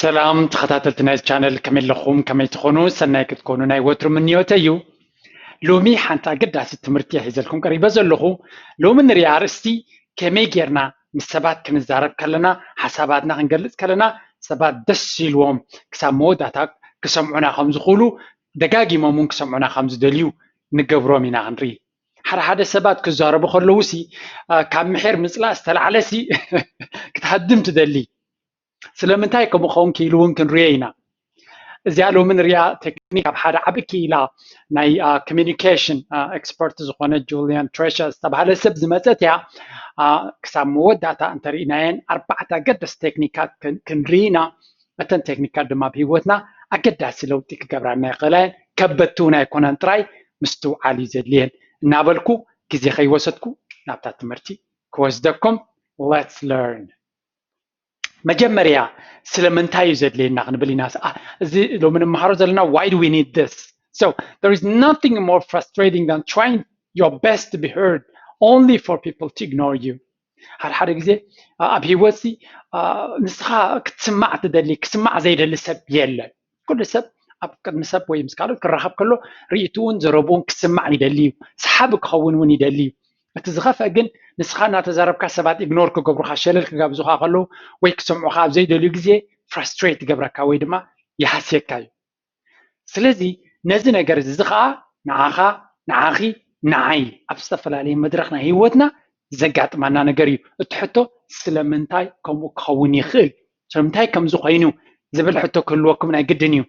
ሰላም ተኸታተልቲ ናይ ቻነል፣ ከመይ ኣለኹም? ከመይ ትኾኑ? ሰናይ ክትኮኑ ናይ ወትሩ ምንዮተ እዩ። ሎሚ ሓንቲ ኣገዳሲት ትምህርቲ ሒዘልኩም ቀሪበ ዘለኹ። ሎሚ ንሪኣ ኣርእስቲ ከመይ ጌርና ምስ ሰባት ክንዛረብ ከለና፣ ሓሳባትና ክንገልጽ ከለና ሰባት ደስ ኢልዎም ክሳብ መወዳእታ ክሰምዑና ከም ዝኽእሉ፣ ደጋጊሞም እውን ክሰምዑና ከም ዝደልዩ ንገብሮም ኢና ክንርኢ። ሓደ ሓደ ሰባት ክዛረቡ ከለዉ ሲ ካብ ምሒር ምፅላእ ዝተላዕለ ሲ ክትሃድም ትደሊ። ስለምንታይ ከምኡ ክኸውን ክኢሉ እውን ክንሪኦ ኢና። እዚኣ ሎሚ ንሪኣ ቴክኒክ ኣብ ሓደ ዓቢ ክኢላ ናይ ኮሚኒኬሽን ኤክስፐርት ዝኾነ ጁሊያን ትሬሸር ዝተባሃለ ሰብ ዝመፀት እያ። ክሳብ መወዳእታ እንተርኢናየን ኣርባዕተ ኣገደስቲ ቴክኒካት ክንርኢ ኢና። እተን ቴክኒካት ድማ ኣብ ህይወትና ኣገዳሲ ለውጢ ክገብራና ይኽእላ እየን። ከበድቲ እውን ኣይኮነን ጥራይ ምስትውዓል እዩ ዘድልየን እናበልኩ ግዜ ከይወሰድኩ ናብታ ትምህርቲ ክወስደኩም። Let's learn። መጀመርያ ስለምንታይ እዩ ዘድልየና ክንብል ኢና። እዚ ሎሚ ንምሃሮ ዘለና why do we need this? So there is nothing more frustrating than trying your best to be heard only for people to ignore you. ሓደ ሓደ ግዜ ኣብ ህይወት ሲ ንስኻ ክትስማዕ ትደሊ ክስማዕ ዘይደሊ ሰብ የለን። ኩሉ ሰብ ኣብ ቅድሚ ሰብ ወይ ምስ ካልኦት ክራኸብ ከሎ ርእይትኡን ዘረብኡን ክስማዕ ይደሊ እዩ። ሰሓቢ ክኸውን እውን ይደሊ እዩ። እቲ ዝኸፍአ ግን ንስኻ እናተዛረብካ ሰባት ኢግኖር ክገብሩኻ፣ ሸለል ክጋብዙኻ ከለዉ ወይ ክሰምዑኻ ኣብ ዘይደልዩ ግዜ ፍራስትሬት ይገብረካ ወይ ድማ ይሃስየካ እዩ። ስለዚ ነዚ ነገር እዚ ከዓ ንዓኻ፣ ንዓኺ፣ ንዓይ ኣብ ዝተፈላለየ መድረኽ ናይ ህይወትና ዘጋጥመና ነገር እዩ። እቲ ሕቶ ስለምንታይ ከምኡ ክኸውን ይኽእል፣ ስለምንታይ ከምዚ ኮይኑ ዝብል ሕቶ ክህልወኩም ናይ ግድን እዩ።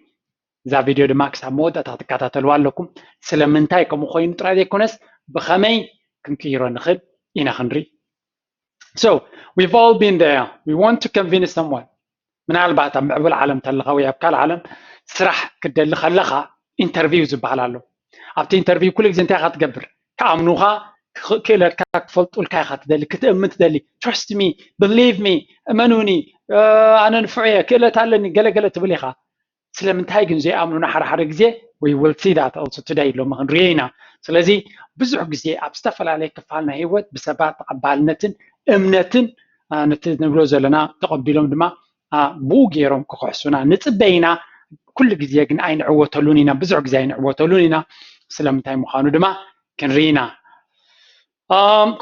እዛ ቪድዮ ድማ ክሳብ መወዳእታ ክትከታተልዋ ኣለኩም። ስለምንታይ ከምኡ ኮይኑ ጥራይ ዘይኮነስ ብኸመይ ክንቅይሮ ንኽእል ኢና ክንርኢ። So we've all been there. We want to convince someone. ምናልባት ኣብ ምዕቡል ዓለም ተለኻ ወይ ኣብ ካልእ ዓለም ስራሕ ክትደሊ ከለኻ ኢንተርቪው ዝበሃል ኣሎ። ኣብቲ ኢንተርቪው ኩሉ ግዜ እንታይ ኢኻ ትገብር? ክኣምኑኻ፣ ክእለትካ ክፈልጡልካ ኢኻ ትደሊ፣ ክትእምን ትደሊ። Trust me, believe me, እመኑኒ፣ ኣነ ንፉዕ እየ፣ ክእለት ኣለኒ፣ ገለገለ ትብል ኢኻ። ስለምንታይ ግን ዘይኣምኑና ሓደ ሓደ ግዜ? We will see that also today ሎሚ ክንሪኦ ኢና። ስለዚ ብዙሕ ግዜ ኣብ ዝተፈላለየ ክፋል ናይ ህይወት ብሰባት ተቐባልነትን እምነትን ነቲ ንብሎ ዘለና ተቐቢሎም ድማ ብኡ ገይሮም ክክሕሱና ንፅበ ኢና። ኩሉ ግዜ ግን ኣይንዕወተሉን ኢና፣ ብዙሕ ግዜ ኣይንዕወተሉን ኢና። ስለምንታይ ምዃኑ ድማ ክንርኢ ኢና።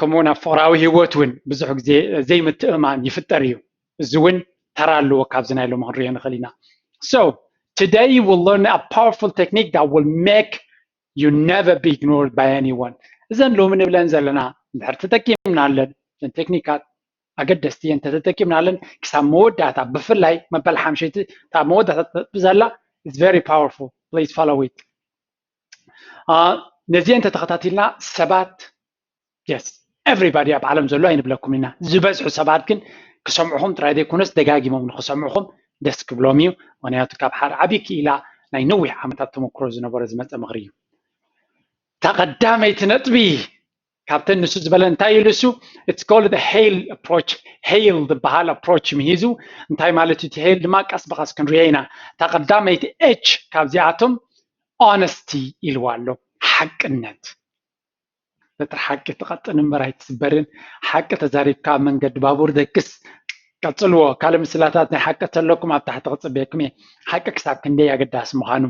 ከምኡ እውን ኣብ ፍቕራዊ ህይወት እውን ብዙሕ ግዜ ዘይምትእማን ይፍጠር እዩ። እዚ እውን ተራ ኣለዎ፣ ካብዚ ናይ ሎሚ ክንሪኦ ንኽእል ኢና። So today you will learn a powerful technique that will make you never be ignored by anyone. እዘን ሎሚ ንብለን ዘለና እንድሕር ተጠቂምናለን፣ እዘን ቴክኒካት ኣገደስቲ እየን፣ እንተተጠቂምናለን ክሳብ መወዳእታ፣ ብፍላይ መበል ሓምሸይቲ እታ መወዳእታ ትነጥቢ ዘላ is very powerful. Please follow it. ነዚአን እንተተኸታቲልና ሰባት yes everybody ኣብ ዓለም ዘሎ ኣይንብለኩም ኢና። ዝበዝሑ ሰባት ግን ክሰምዑኹም ጥራይ ዘይኮነስ ደጋጊሞም ንክሰምዑኹም ደስ ክብሎም እዩ። ምክንያቱ ካብ ሓደ ዓብዪ ክኢላ ናይ ነዊሕ ዓመታት ተመክሮ ዝነበሮ ዝመፀ ምኽሪ እዩ። እታ ቀዳመይቲ ነጥቢ ካብተን ንሱ ዝበለ እንታይ ኢሉ እሱ it's called the hail approach. Hail ዝበሃል ኣፕሮች ምሂዙ እንታይ ማለት እዩ? እቲ ሄል ድማ ቀስ ብቐስ ክንሪኦ ኢና። እታ ቀዳመይቲ ኤች ካብዚኣቶም ኦነስቲ ኢልዋ ኣሎ፣ ሓቅነት። በትሪ ሓቂ ትቐጥን እምበር ኣይትስበርን። ሓቂ ተዛሪብካ ኣብ መንገዲ ባቡር ደቅስ። ቀጽልዎ። ካልእ ምስላታት ናይ ሓቂ ተለኩም ኣብ ታሕቲ ክጽበየኩም እየ። ሓቂ ክሳብ ክንደይ ኣገዳሲ ምዃኑ።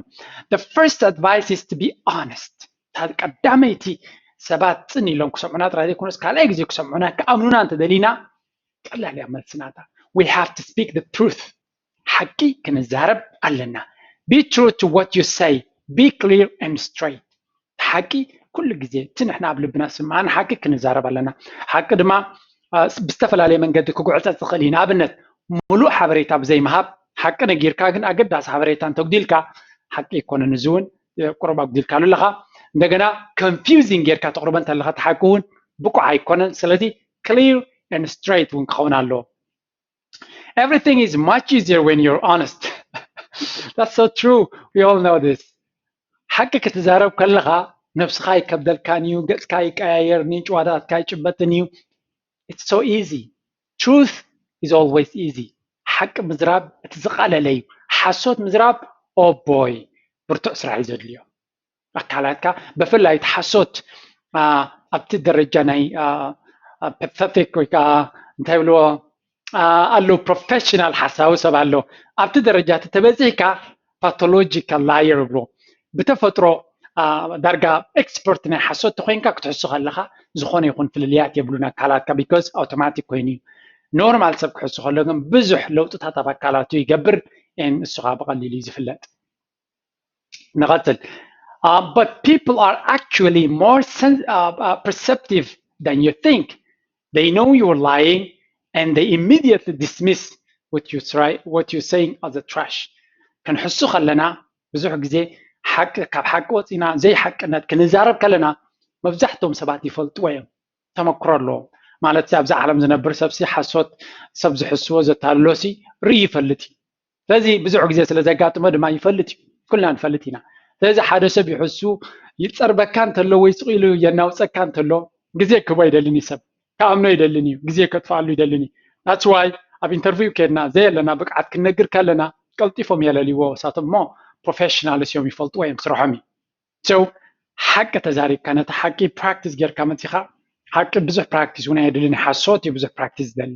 The first advice is to be honest. እታ ቀዳመይቲ ሰባት ጽን ኢሎም ክሰምዑና ጥራይ ዘይኮነስ ካልኣይ ግዜ ክሰምዑና ክኣምኑና እንተደሊና ቀላል እያ መልስናታ። We have to speak the truth. ሓቂ ክንዛረብ ኣለና። Be true to what you say. Be clear and straight. ሓቂ ኩሉ ግዜ እቲ ንሕና ኣብ ልብና ዝስምዓና ሓቂ ክንዛረብ ኣለና። ሓቂ ድማ ብዝተፈላለየ መንገዲ ክጉዕፀ ዝኽእል እዩ። ንኣብነት ሙሉእ ሓበሬታ ብዘይምሃብ ሓቂ ነጊርካ ግን ኣገዳሲ ሓበሬታ እንተጉዲልካ ሓቂ ኣይኮነን። እዚ እውን ቁሩብ ኣጉዲልካሉ ኣለኻ። እንደገና ኮንፊውዚንግ ጌርካ ተቕርቦ እንተለኻ እቲ ሓቂ እውን ብቁዕ ኣይኮነን። ስለዚ clear and straight እውን ክኸውን ኣለዎ። Everything is much easier when you're honest. That's so true. We all know this. ሓቂ ክትዛረብ ከለኻ ነብስኻ ይከብደልካን እዩ፣ ገጽካ ይቀያየርን እዩ፣ ጭዋዳትካ ይጭበጥን እዩ። It's so easy. Truth is always easy. ሓቂ ምዝራብ እቲ ዝቐለለ እዩ። ሓሶት ምዝራብ ኦቦይ ብርቱዕ ስራሕ እዩ ዘድልዮ። ኣካላትካ ብፍላይ እቲ ሓሶት ኣብቲ ደረጃ ናይ ፐተቲክ ወይ ከዓ እንታይ ብልዎ ኣሎ፣ ፕሮፌሽናል ሓሳዊ ሰብ ኣሎ። ኣብቲ ደረጃ ተበፂሕካ ፓቶሎጂካል ላየር ይብሎ። ብተፈጥሮ ዳርጋ ኤክስፐርት ናይ ሓሶት ተኮይንካ ክትሕሱ ከለካ ዝኾነ ይኹን ፍልልያት የብሉን ኣካላትካ፣ ቢኮዝ ኣውቶማቲክ ኮይኑ እዩ። ኖርማል ሰብ ክሕሱ ከሎ ግን ብዙሕ ለውጥታት ኣብ ኣካላቱ ይገብር። ንሱ ከዓ ብቐሊሉ እዩ ዝፍለጥ። ንቐፅል። But people are actually more perceptive than you think. They know you're lying and they immediately dismiss what you try, what you're saying as a trash. ክንሕሱ ከለና ብዙሕ ግዜ ሓቂ ካብ ሓቂ ወፂና ዘይሓቅነት ክንዛረብ ከለና መብዛሕትኦም ሰባት ይፈልጥዎ እዮም። ተመክሮ ኣለዎም። ማለት ኣብዚ ዓለም ዝነብር ሰብሲ ሓሶት ሰብ ዝሕስዎ ዘታልሎሲ ርኢ ይፈልጥ እዩ። ስለዚ ብዙሕ ግዜ ስለ ዘጋጥሞ ድማ ይፈልጥ እዩ። ኩልና ንፈልጥ ኢና። ስለዚ ሓደ ሰብ ይሕሱ ይፀርበካ እንተሎ ወይ ስቕ ኢሉ የናውፀካ እንተሎ ግዜ ክህቦ ይደልን እዩ። ሰብ ክኣምኖ ይደልን እዩ። ግዜ ከጥፍኣሉ ይደልን እዩ። That's why ኣብ ኢንተርቪው ከድና ዘየለና ብቅዓት ክንነግር ከለና ቀልጢፎም የለልይዎ። እሳቶም እሞ ፕሮፌሽናልስ እዮም፣ ይፈልጥዎ እዮም ስርሖም እዩ። So ሓቂ ተዛሪብካ ነቲ ሓቂ ፕራክቲስ ጌርካ መፂኻ ሓቂ ብዙሕ ፕራክቲስ እውን ኣየድልን። ሓሶት እዩ ብዙሕ ፕራክቲስ ዝደሊ።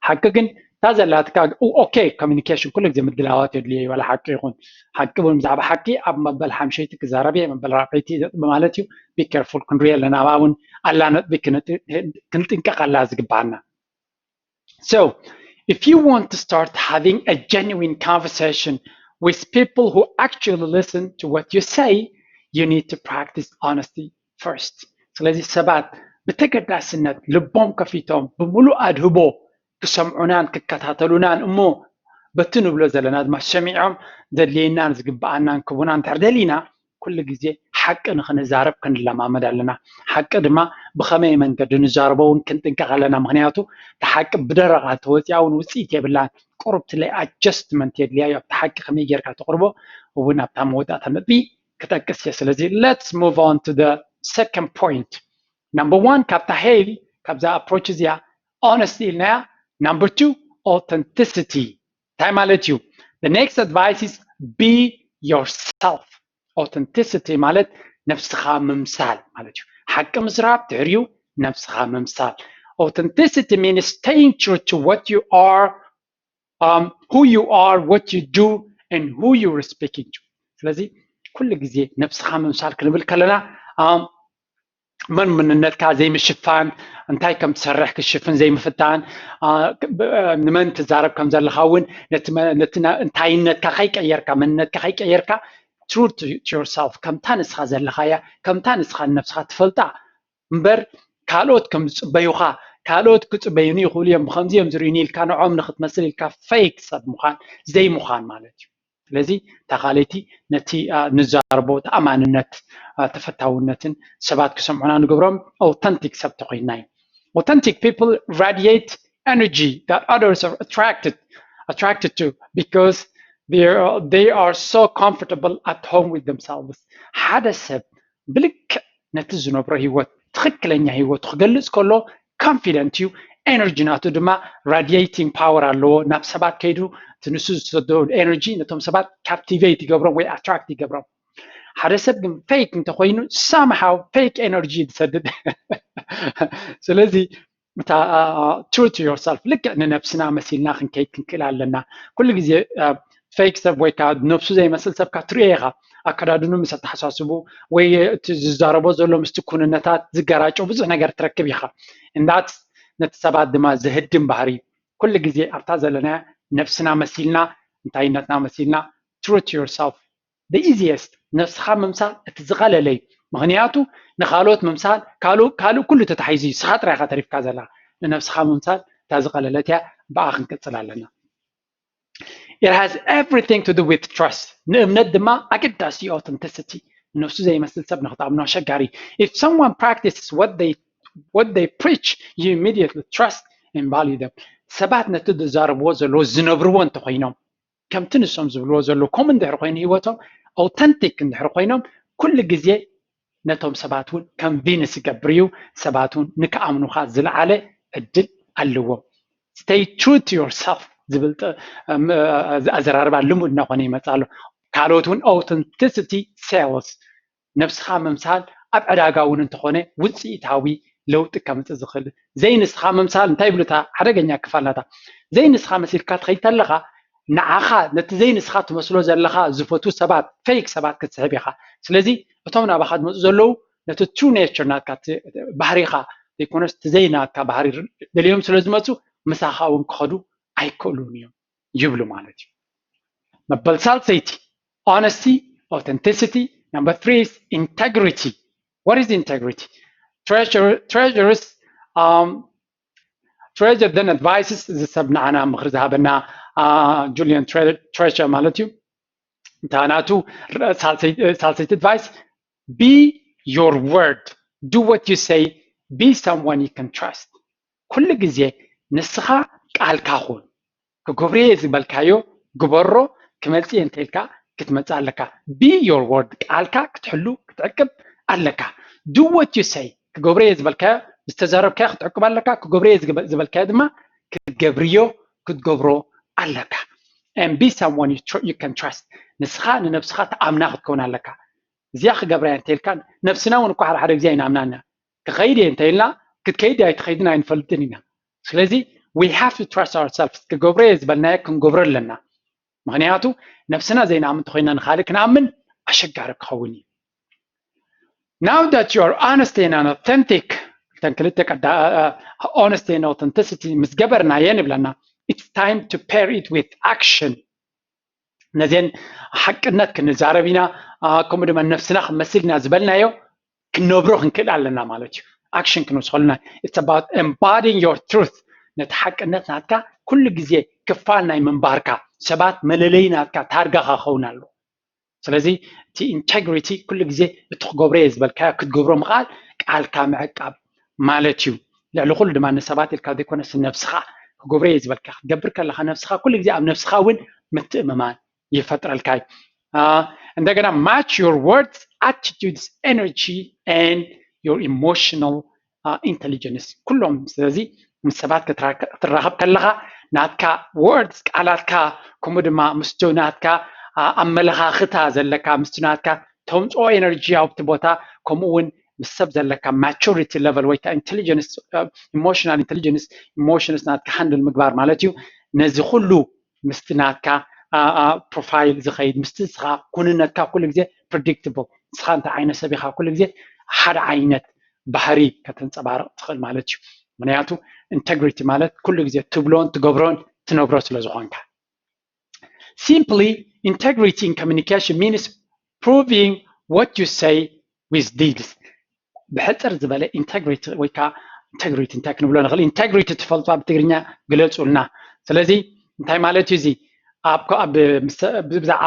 ሓቂ ግን እታ ዘላትካ ኦኬ ኮሚኒኬሽን ኩሉ ግዜ ምድላዋት የድልዮ እዩ። ዋላ ሓቂ ይኹን ሓቂ እውን ብዛዕባ ሓቂ ኣብ መበል ሓምሸይቲ ክዛረብ እየ መበል ራብዐይቲ ማለት እዩ። ቢ ኬርፉል ክንሪኦ ኣለና። ኣብኣ እውን ኣላ ነጥቢ ክንጥንቀቐላ ዝግባኣና። So, if you want to start having a genuine conversation with people who actually listen to what you say, you need to practice honesty first. ስለዚ ሰባት ብተገዳስነት ልቦም ከፊቶም ብምሉእ ኣድህቦ ክሰምዑናን ክከታተሉናን እሞ በቲ ንብሎ ዘለና ድማ ሰሚዖም ዘድልየናን ዝግብኣናን ክቡና እንድሕር ደሊና ኩሉ ግዜ ሓቂ ንክንዛረብ ክንለማመድ ኣለና። ሓቂ ድማ ብኸመይ መንገዲ ንዛረቦ እውን ክንጥንቀቕ ኣለና። ምክንያቱ እቲ ሓቂ ብደረቓ ተወፂኣ እውን ውፅኢት የብላን። ቁሩብ ትለይ ኣጀስትመንት የድልያ እዩ። ኣብቲ ሓቂ ከመይ ጌርካ ተቕርቦ እውን ኣብታ መወዳእታ ነጥቢ ክጠቅስ እየ። ስለዚ let's move on to the second point. Number one ካብታ ሄል ካብዛ ኣፕሮች እዚኣ ኦነስቲ ኢልናያ። Number two authenticity እንታይ ማለት እዩ? The next advice is be yourself. Authenticity ማለት ነብስኻ ምምሳል ማለት እዩ። ሓቂ ምዝራብ ድሕሪኡ ነብስኻ ምምሳል። Authenticity means staying true to what you are, um, who you are, what you do and who you're speaking to. ስለዚ ኩሉ ግዜ ነብስኻ ምምሳል ክንብል ከለና መን ምንነትካ ዘይምሽፋን እንታይ ከም ትሰርሕ ክሽፍን ዘይምፍታን ንመን ትዛረብ ከም ዘለካ እውን ነቲ እንታይነትካ ከይቀየርካ መንነትካ ከይቀየርካ true to yourself ከምታ ንስኻ ዘለካያ ከምታ ንስኻ ንነብስኻ ትፈልጣ እምበር ካልኦት ከም ዝፅበዩካ ካልኦት ክፅበዩኒ ይኽእሉ እዮም ብከምዚ እዮም ዝርዩኒ ኢልካ ንዖም ንክትመስል ኢልካ ፌክ ሰብ ምዃን ዘይምዃን ማለት እዩ። ስለዚ እታ ካልኣይቲ ነቲ ንዛረቦ ተኣማንነት ተፈታውነትን ሰባት ክሰምዑና ንገብሮም ኣውተንቲክ ሰብ ተኮይንና እዩ። Authentic people radiate energy that others are attracted attracted to because they are, they are so comfortable at home with themselves. ሓደ ሰብ ብልክዕ ነቲ ዝነብሮ ህይወት ትኽክለኛ ህይወቱ ክገልፅ ከሎ ኮንፊደንት እዩ። ኤነርጂ ናቱ ድማ ራዲየቲንግ ፓወር ኣለዎ። ናብ ሰባት ከይዱ እቲ ንሱ ዝሰዶ ኤነርጂ ነቶም ሰባት ካፕቲቬት ይገብሮም ወይ ኣትራክት ይገብሮም። ሓደ ሰብ ግን ፌክ እንተኮይኑ ሳምሃው ፌክ ኤነርጂ ዝሰድድ። ስለዚ እታ true to yourself ልክዕ ንነብስና መሲልና ክንከይድ ክንክእል ኣለና። ኩሉ ግዜ ፌክ ሰብ ወይ ከዓ ነብሱ ዘይመስል ሰብካ ትሪኦ ኢኻ። ኣከዳድኑ ምስ ኣተሓሳስቡ ወይ እቲ ዝዛረቦ ዘሎ ምስቲ ኩንነታት ዝገራጮ ብዙሕ ነገር ትረክብ ኢኻ። እንዳት ነቲ ሰባት ድማ ዝህድም ባህሪ ኩሉ ግዜ ኣብታ ዘለና ነብስና መሲልና እንታይነትና መሲልና true to yourself the easiest ነብስኻ ምምሳል እቲ ዝቐለለ እዩ። ምክንያቱ ንካልኦት ምምሳል ካልእ ኩሉ ተታሒዙ እዩ። ስኻ ጥራይካ ተሪፍካ ዘላ ንነብስኻ ምምሳል እታ ዝቐለለት እያ። ብኣ ክንቅፅል ኣለና። It has everything to do with trust. ንእምነት ድማ ኣገዳሲ እዩ። Authenticity ነብሱ ዘይመስል ሰብ ንክትኣምኖ ኣሸጋሪ። If someone practices what they what they preach you immediately trust and value them. ሰባት ነቲ ዝዛረብዎ ዘለዎ ዝነብርዎ እንተኮይኖም ከምቲ ንሶም ዝብልዎ ዘለዉ ከምኡ እንድሕር ኮይኑ ህይወቶም ኣውተንቲክ እንድሕር ኮይኖም ኩሉ ግዜ ነቶም ሰባት እውን ኮንቪንስ ይገብር እዩ። ሰባት እውን ንክኣምኑካ ዝለዓለ ዕድል ኣለዎም። Stay true to yourself ዝብል ኣዘራርባ ልሙድ እናኾነ ይመፅእ ኣሎ። ካልኦት እውን ኣውተንቲሲቲ ሴልስ ነብስኻ ምምሳል ኣብ ዕዳጋ እውን እንተኾነ ውፅኢታዊ ለውጢ ከምፅእ ዝኽእል። ዘይንስኻ ምምሳል እንታይ ይብሉ? እታ ሓደገኛ ክፋል ናታ ዘይንስኻ መሲልካ ትኸይድ ተለኻ ንዓኻ ነቲ ዘይንስኻ ትመስሎ ዘለኻ ዝፈትዉ ሰባት፣ ፌክ ሰባት ክትስሕብ ኢኻ። ስለዚ እቶም ናባኻ ዝመፁ ዘለዉ ነቲ ትሩ ኔቸር ናትካ፣ እቲ ባህሪኻ ዘይኮነስ እቲ ዘይናትካ ባህሪ ደልዮም ስለ ዝመፁ ምሳኻ እውን ክኸዱ ኣይክእሉን እዮም ይብሉ ማለት እዩ። መበል ሳልሰይቲ honesty, authenticity. Number three is integrity. What is integrity? Treasurer, treasurers, um, treasurer then advises, እዚ ሰብ ንዓና ምኽሪ ዝሃበና ጁሊያን ትሬቸር ማለት እዩ። እንታ ናቱ ሳልሰይቲ ኣድቫይስ፣ be your word, do what you say, be someone you can trust። ኩሉ ግዜ ንስኻ ቃልካ ኩን። ክገብሮ እየ ዝበልካዮ ግበሮ። ክመፅእ እየ እንተኢልካ ክትመፅእ ኣለካ። Be your word፣ ቃልካ ክትሕሉ ክትዕቅብ ኣለካ። Do what you say፣ ክገብሮ እየ ዝበልካዮ፣ ዝተዛረብካዮ ክትዕቅብ ኣለካ። ክገብሮ እየ ዝበልካዮ ድማ ክትገብርዮ ክትገብሮ ኣለካ። And be someone you, you can trust። ንስኻ ንነብስኻ ተኣምና ክትከውን ኣለካ። እዚኣ ክገብራ እየ እንተኢልካ፣ ነብስና እውን እኮ ሓደ ሓደ ግዜ ኣይንኣምናና። ክኸይድ እየ እንተኢልና ክትከይድ ኣይትኸይድን ኣይንፈልጥን ኢና። ስለዚ we have to trust ourselves። ክገብሮ እየ ዝበልናዮ ክንገብሮ ኣለና። ምኽንያቱ ነብስና ዘይንኣምን እንተኮይና ንኻልእ ክንኣምን ኣሸጋሪ ክኸውን እዩ። Now that you are honest and authentic፣ እተን ክልተ ቀዳ honesty and authenticity ምስ ገበርናየን ይብለና፣ it's time to pair it with action። ነዘን ሓቅነት ክንዛረብ ኢና፣ ከምኡ ድማ ነብስና ክንመስል ኢና ዝበልናዮ ክንነብሮ ክንክእል ኣለና ማለት እዩ። ኣክሽን ክንወስኸሉና። It's about embodying your truth። ነቲ ሓቅነት ናትካ ኩሉ ግዜ ክፋል ናይ ምንባርካ፣ ሰባት መለለይ ናትካ ታርጋኻ ክኸውን ኣለዎ። ስለዚ እቲ ኢንቴግሪቲ ኩሉ ግዜ እቲ ክገብሮ እየ ዝበልካዮ ክትገብሮ ምኽኣል፣ ቃልካ ምዕቃብ ማለት እዩ። ልዕሊ ኩሉ ድማ ንሰባት ኢልካ ዘይኮነስ ነብስኻ ክገብሮ እየ ዝበልካ ክትገብር ከለኻ ነብስኻ ኩሉ ግዜ ኣብ ነብስኻ እውን ምትእምማን ይፈጥረልካ እዩ። እንደገና match your words, attitudes, energy and your emotional intelligence ኩሎም። ስለዚ ምስ ሰባት ክትራኸብ ከለኻ ናትካ ወርድስ ቃላትካ ከምኡ ድማ ምስቲ ናትካ ኣመለኻኽታ ዘለካ ምስቲ ናትካ ተምፅኦ ኤነርጂ ኣብቲ ቦታ ከምኡ እውን ምስ ሰብ ዘለካ ማቹሪቲ ለቨል ወይ ኢንቴሊጀንስ ኢሞሽናል ኢንቴሊጀንስ ኢሞሽንስ ናትካ ሃንድል ምግባር ማለት እዩ። ነዚ ኩሉ ምስቲ ናትካ ፕሮፋይል ዝኸይድ ምስቲ ንስኻ ኩንነትካ ኩሉ ግዜ ፕሪዲክትብል ንስኻ እንታይ ዓይነት ሰብ ኢኻ ኩሉ ግዜ ሓደ ዓይነት ባህሪ ከተንፀባርቕ ትኽእል ማለት እዩ። ምክንያቱ ኢንቴግሪቲ ማለት ኩሉ ግዜ ትብሎን ትገብሮን ትነብሮ ስለ ዝኾንካ። Simply, integrity in communication means proving what you say with deeds። ብሕፅር ዝበለ ኢንቴግሪቲ ወይ ከዓ ኢንቴግሪቲ እንታይ ክንብሎ ንኽእል? ኢንቴግሪቲ ትፈልጡ ኣብ ትግርኛ ግለፁልና። ስለዚ እንታይ ማለት እዩ እዚ?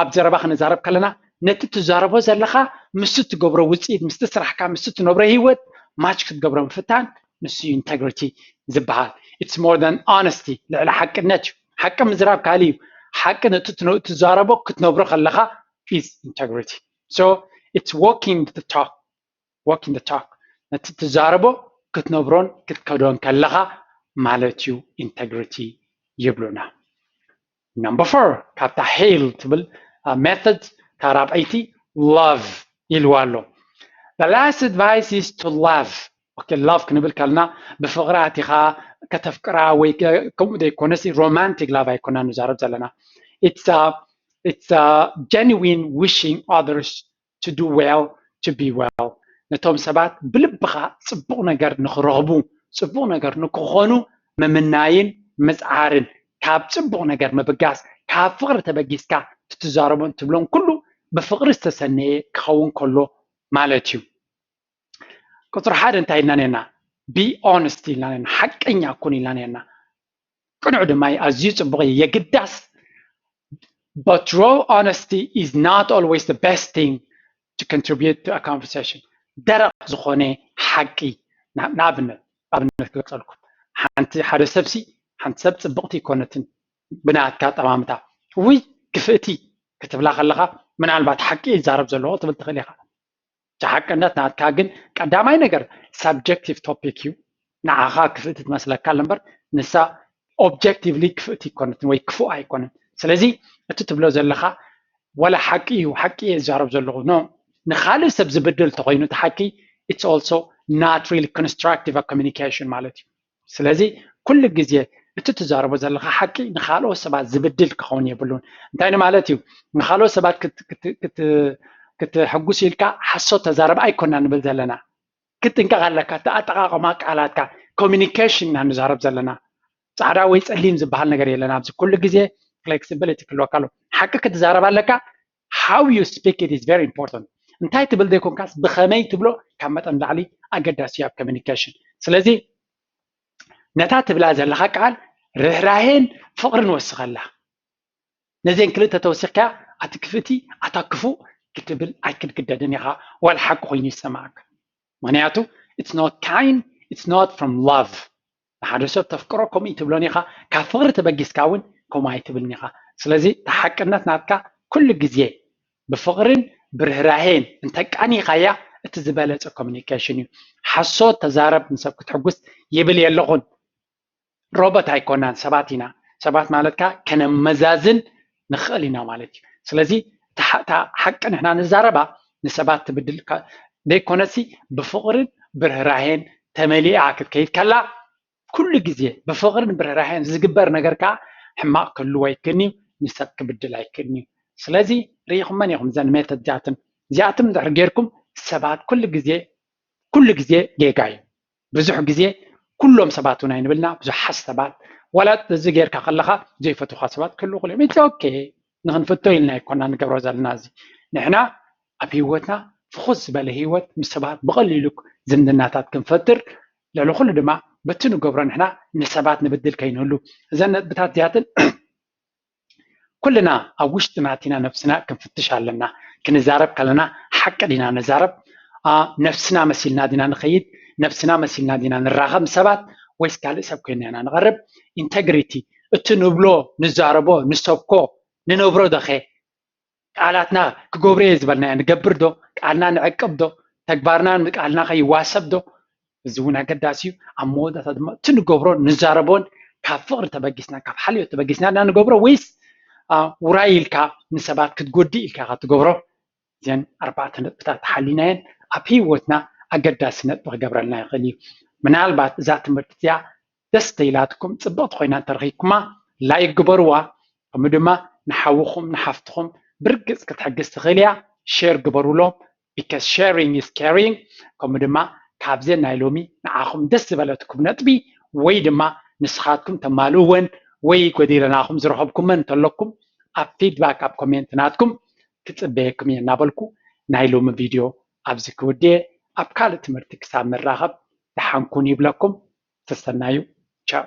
ኣብ ዘረባ ክንዛረብ ከለና ነቲ ትዛረቦ ዘለኻ ምስቲ ትገብሮ ውፅኢት ምስቲ ስራሕካ ምስቲ ትነብሮ ህይወት ማች ክትገብሮ ምፍታን ንሱ እዩ ኢንቴግሪቲ ዝበሃል። It's more than honesty፣ ልዕሊ ሓቅነት እዩ። ሓቂ ምዝራብ ካልእ እዩ። ሓቂ ነቲ ትዛረቦ ክትነብሮ ከለኻ is integrity። So it's walking the talk፣ walking the talk። ነቲ ትዛረቦ ክትነብሮን ክትከዶን ከለኻ ማለት እዩ ኢንቴግሪቲ ይብሉና። Number four ካብታ ሄል ትብል ሜተድ እታ ራብዐይቲ ላቭ ኢልዋ ኣሎ። The last advice is to love። ኦኬ፣ ላቭ ክንብል ከልና ብፍቕሪ ኣቲኻ ከተፍቅራ ወይ ከምኡ ዘይኮነስ ሮማንቲክ ላቭ ኣይኮና ንዛረብ ዘለና። It's genuine wishing others to do well, to be well። ነቶም ሰባት ብልብኻ ፅቡቕ ነገር ንኽረኽቡ፣ ፅቡቕ ነገር ንክኾኑ ምምናይን ምፅዓርን፣ ካብ ፅቡቕ ነገር ምብጋስ፣ ካብ ፍቕሪ ተበጊስካ ትትዛረቦን ትብሎን ኩሉ ብፍቕሪ ዝተሰነየ ክኸውን ከሎ ማለት እዩ። ቁፅሪ ሓደ እንታይ ኢልና ነና? Be honest ኢልና ነና፣ ሓቀኛ ኩን ኢልና ነና። ቅኑዕ ድማ ኣዝዩ ፅቡቕ እዩ፣ የግዳስ but raw honesty is not always the best thing to contribute to a conversation። ደረቕ ዝኾነ ሓቂ፣ ንኣብነት ኣብነት ክገልፀልኩም፣ ሓንቲ ሓደ ሰብሲ ሓንቲ ሰብ ፅብቕቲ ይኮነትን ብናትካ ጠማምታ ውይ ክፍእቲ ክትብላ ከለኻ ምናልባት ሓቂ ይዛረብ ዘለዎ ትብል ትኽእል ኢኻ። እቲ ሓቅነት ናትካ ግን ቀዳማይ ነገር ሳብጀክቲቭ ቶፒክ እዩ። ንዓኻ ክፍእቲ ትመስለካ ኣሎ እምበር ንሳ ኦብጀክቲቭሊ ክፍእቲ ይኮነትን ወይ ክፉእ ኣይኮነን። ስለዚ እቲ ትብሎ ዘለኻ ወላ ሓቂ እዩ፣ ሓቂ እየ ዝዛረብ ዘለኹ፣ ኖ፣ ንኻልእ ሰብ ዝብድል ተኾይኑ እቲ ሓቂ it's also not really constructive communication ማለት እዩ። ስለዚ ኩሉ ግዜ እቲ ትዛረቦ ዘለካ ሓቂ ንካልኦት ሰባት ዝብድል ክኸውን የብሉን። እንታይ ማለት እዩ? ንካልኦት ሰባት ክትሕጉስ ኢልካ ሓሶት ተዛረብ ኣይኮና ንብል ዘለና። ክትጥንቀቕ ኣለካ። እቲ ኣጠቃቕማ ቃላትካ፣ ኮሚኒኬሽን ኢና ንዛረብ ዘለና። ፃዕዳ ወይ ፀሊም ዝበሃል ነገር የለን ኣብዚ። ኩሉ ግዜ ፍሌክሲቢሊቲ ክህልወካ ኣሎ። ሓቂ ክትዛረብ ኣለካ። How you speak it is very important። እንታይ ትብል ዘይኮንካስ ብኸመይ ትብሎ ካብ መጠን ላዕሊ ኣገዳሲ እዩ ኣብ ኮሚኒኬሽን። ስለዚ ነታ ትብላ ዘለካ ቃል ርህራሄን ፍቕርን ወስኸላ። ነዘን ክልተ ተወሲኽካ ኣቲ ክፍእቲ ኣታ ክፉእ ክትብል ኣይክትግደድን ኢኻ፣ ዋላ ሓቂ ኮይኑ ይሰማዓካ። ምክንያቱ it's not kind, it's not from love። ንሓደ ሰብ ተፍቅሮ ከምኡ ትብሎን ኢኻ፣ ካብ ፍቕሪ ተበጊስካ እውን ከምኡ ኣይትብልን ኢኻ። ስለዚ ተሓቅነት ናትካ ኩሉ ግዜ ብፍቕርን ብርህራሄን እንተቃኒኻያ እቲ ዝበለፀ ኮሚኒኬሽን እዩ። ሓሶት ተዛረብ ንሰብ ክትሕጉስ ይብል የለኹን። ሮቦት ኣይኮናን፣ ሰባት ኢና። ሰባት ማለትካ ከነመዛዝን ንኽእል ኢና ማለት እዩ። ስለዚ እታ ሓቂ ንሕና ንዛረባ ንሰባት ትብድል ዘይኮነሲ ብፍቕርን ብርህራሄን ተመሊኣ ክትከይድ ከላ ኩሉ ግዜ ብፍቕርን ብርህራሄን ዝግበር ነገር ከዓ ሕማቕ ክህልዎ ኣይክእልን እዩ፣ ንሰብ ክብድል ኣይክእልን እዩ። ስለዚ ርኢኹመን ኢኹም እዘን ሜተድ እዚኣትን እዚኣትም እንድሕር ጌርኩም ሰባት ኩሉ ግዜ ኩሉ ግዜ ጌጋ እዩ። ብዙሕ ግዜ ኩሎም ሰባት እውን ኣይንብልና፣ ብዙሓት ሰባት ዋላ እዚ ጌርካ ከለካ ዘይፈትውካ ሰባት ክህልው ክእሉ እዮም። It's okay። ንክንፍቶ ኢልና ኣይኮና ንገብሮ ዘለና እዚ። ንሕና ኣብ ህይወትና ፍኹስ ዝበለ ህይወት ምስ ሰባት ብቐሊሉ ዝምድናታት ክንፈጥር፣ ልዕሊ ኩሉ ድማ በቲ ንገብሮ ንሕና ንሰባት ንብድል ከይንህሉ። እዘን ነጥብታት እዚኣትን ኩልና ኣብ ውሽጥና ቲና ነብስና ክንፍትሽ ኣለና። ክንዛረብ ከለና ሓቂ ዲና ንዛረብ? ነብስና መሲልና ዲና ንኸይድ? ነብስና መሲልና ዲና ንራኸብ ምስ ሰባት ወይስ ካልእ ሰብ ኮይና ኢና ንቐርብ? ኢንተግሪቲ፣ እቲ ንብሎ፣ ንዛረቦ፣ ንሰብኮ፣ ንነብሮ ዶኸ ቃላትና ክገብሮ እየ ዝበልናዮ ንገብር ዶ? ቃልና ንዕቅብ ዶ? ተግባርና ንቃልና ከይዋሰብ ዶ? እዚ እውን ኣገዳሲ እዩ። ኣብ መወዳእታ ድማ እቲ ንገብሮን ንዛረቦን ካብ ፍቕሪ ተበጊስና፣ ካብ ሓልዮት ተበጊስና ኢና ንገብሮ ወይስ ውራይ ኢልካ ንሰባት ክትጎድእ ኢልካ ኢኻ ትገብሮ? እዘን ኣርባዕተ ነጥብታት ተሓሊናየን ኣብ ህይወትና ኣገዳሲ ነጥቢ ክገብረልና ይኽእል እዩ። ምናልባት እዛ ትምህርቲ እዚኣ ደስ ተኢላትኩም፣ ፅብቕቲ ኮይና እንተረኺብኩማ ላይክ ግበርዋ። ከምኡ ድማ ንሓውኹም ንሓፍትኹም ብርግፅ ክትሕግዝ ትኽእል እያ። ሼር ግበሩሎም። Because sharing is caring። ከምኡ ድማ ካብዘን ናይ ሎሚ ንዓኹም ደስ ዝበለትኩም ነጥቢ ወይ ድማ ንስኻትኩም ተማልእወን ወይ ጎዲለናኹም ዝረኸብኩመን እንተለኩም ኣብ ፊድባክ ኣብ ኮሜንት ናትኩም ክፅበየኩም እየ እናበልኩ ናይ ሎሚ ቪድዮ ኣብዚ ክውድእ። ኣብ ካልእ ትምህርቲ ክሳብ ንራኸብ ደሓንኩን ይብለኩም። ተሰናዩ። ቻው።